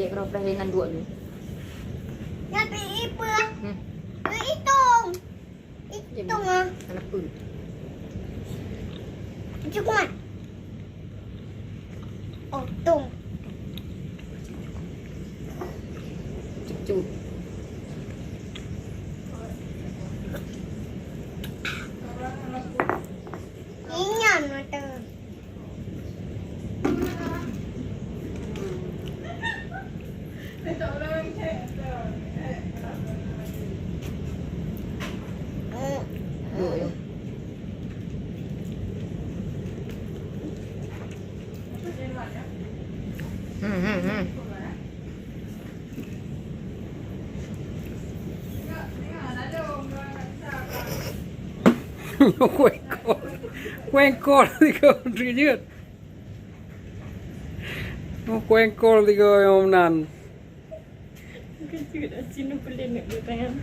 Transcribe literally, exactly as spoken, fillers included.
Cek keropreh dengan dua ni. Nyan pi ipeue? Hmm. Pi itong. Itong ah. Anak pun. Cukup mat. Oh, tong. Cucuk. Inyan mata. Hmm, hmm, hmm. Kuengkol. Kuengkol tiga jeuet. Kuengkol tiga nyang nan. Kejut, acin peuleuh nak berang.